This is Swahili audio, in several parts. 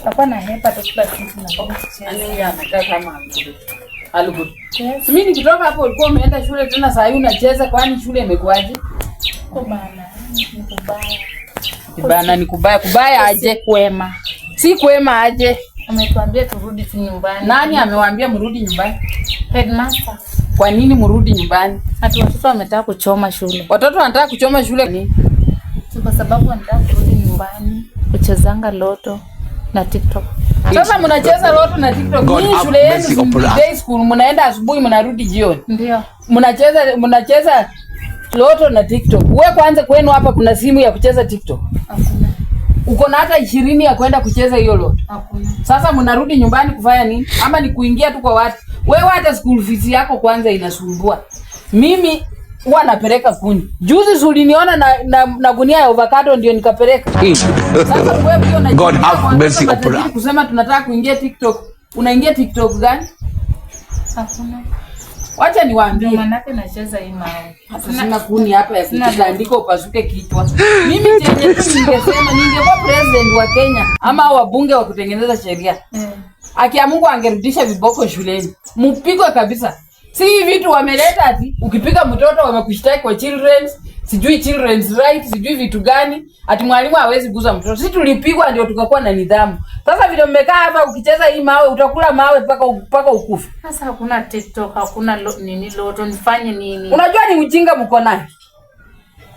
Takuwa na hepa tu kila kitu na Yaani huyu anakaa kama Aluguru. Yes. Mimi nikitoka hapo ulikuwa umeenda shule tena saa hii unacheza, kwani shule imekuaje? Kubana, ni kubaya. Bana ni kubaya, kubaya aje? Kwema. Si kwema aje? Ametuambia turudi tu nyumbani. Nani amewaambia mrudi nyumbani? Headmaster. Kwa nini mrudi nyumbani? Ati watoto wametaka kuchoma shule. Watoto wanataka kuchoma shule nini? Si kwa sababu wanataka kurudi nyumbani kuchezanga loto na TikTok. Sasa mnacheza loto na TikTok. God Nyinyi have shule yenu mercy si upon us. day school, mnaenda asubuhi mnarudi jioni. Ndio. Mnacheza loto na TikTok. Wewe kwanza kwenu hapa kuna simu ya kucheza TikTok? Hakuna. Uko na hata 20 ya kwenda kucheza hiyo loto? Hakuna. Sasa mnarudi nyumbani kufanya nini? Ama ni kuingia tu kwa watu? Wewe hata school fees yako kwanza inasumbua. Mimi huwa napeleka kuni. Juzi uliniona na gunia ya avocado ndio nikapeleka. Sasa wewe pia unajiingia God have kwa mercy watoto upon matajiri us. kusema tunataka kuingia TikTok. Unaingia TikTok gani? Hakuna. Wacha niwaambie. Ndio maanake nacheza hii mawe. Hata sina kuni hapa ya kutandika upasuke kichwa. Mimi chenye tu ningesema, ningekuwa president wa Kenya ama wabunge wa kutengeneza sheria. Haki ya Mungu angerudisha viboko shuleni. Mpigwe kabisa. Si hivi vitu wameleta ati ukipiga mtoto wamekushtaki kwa children's, sijui children's right, sijui vitu gani, ati mwalimu hawezi guza mtoto. Sisi tulipigwa ndio tukakuwa na nidhamu. Sasa vile mmekaa hapa ukicheza hii mawe utakula mawe mpaka ukufe. Sasa hakuna TikTok, hakuna nini loto, nifanye nini? Unajua ni ujinga mko naye.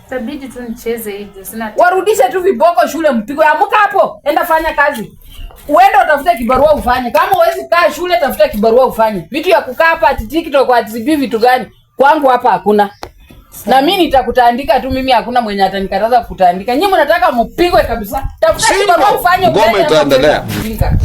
Itabidi tu nicheze hivi, sina. Warudishe tu viboko shule mpigwe. Amuka hapo, enda fanya kazi. Uende utafute kibarua ufanye. Kama huwezi kaa shule, tafuta kibarua ufanye. Vitu ya kukaa hapa ati TikTok ati sijui vitu gani. Kwangu hapa hakuna. Na mimi nitakutandika tu mimi, hakuna mwenye atanikataza kutandika. Nyinyi mnataka mpigwe kabisa. Tafuta Simple. kibarua ufanye. Ngoma Uende hapa itaendelea. kwenda kujinga.